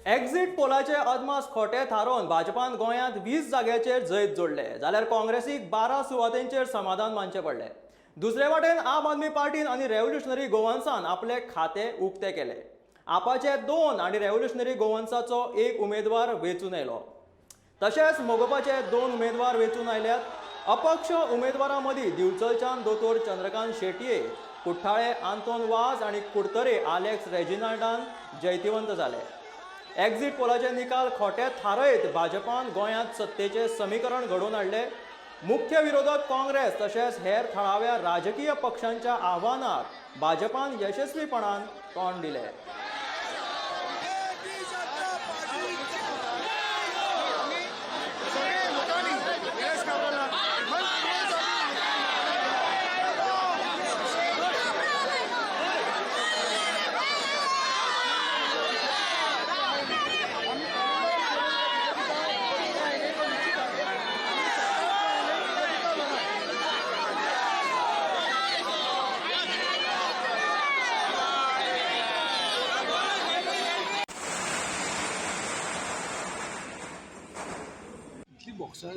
Exit पोलाचे अदमास खोटे थारोवन भाजपान गोंयांत 20 जाग्याचेर जैत जोडले, जाल्यार काँग्रेसीक 12 सुवातेंचेर समाधान मानचें पडलें. दुसरे वाटेन आम आदमी पार्टीन आनी रेव्होल्युशनरी गोवन्सान आपले खाते उक्ते केले. आपाचे 2 आनी रेव्होल्युशनरी गोवन्साचो 1 उमेदवार वेंचून आयलो. तशेंच मगोपाचे 2 उमेदवार वेंचून आयल्यात. अपक्ष उमेदवारां मदीं दिवचलच्यान दोतोर चंद्रकांत शेटये, कुठ्ठाळे आंतोन वाज आनी कुडतरे आलेक्स रेजिनाल्डान जैतिवंत जाले. एक्झिट पोलाचे निकाल खोटे थारयत भाजपान गोंयांत सत्तेचें समीकरण घडोवन हाडलें. मुख्य विरोधक काँग्रेस तशेंच हेर थळाव्या राजकीय पक्षांच्या आव्हानाक भाजपान यशस्वीपणान तोंड दिलें. इतली बॉक्सां.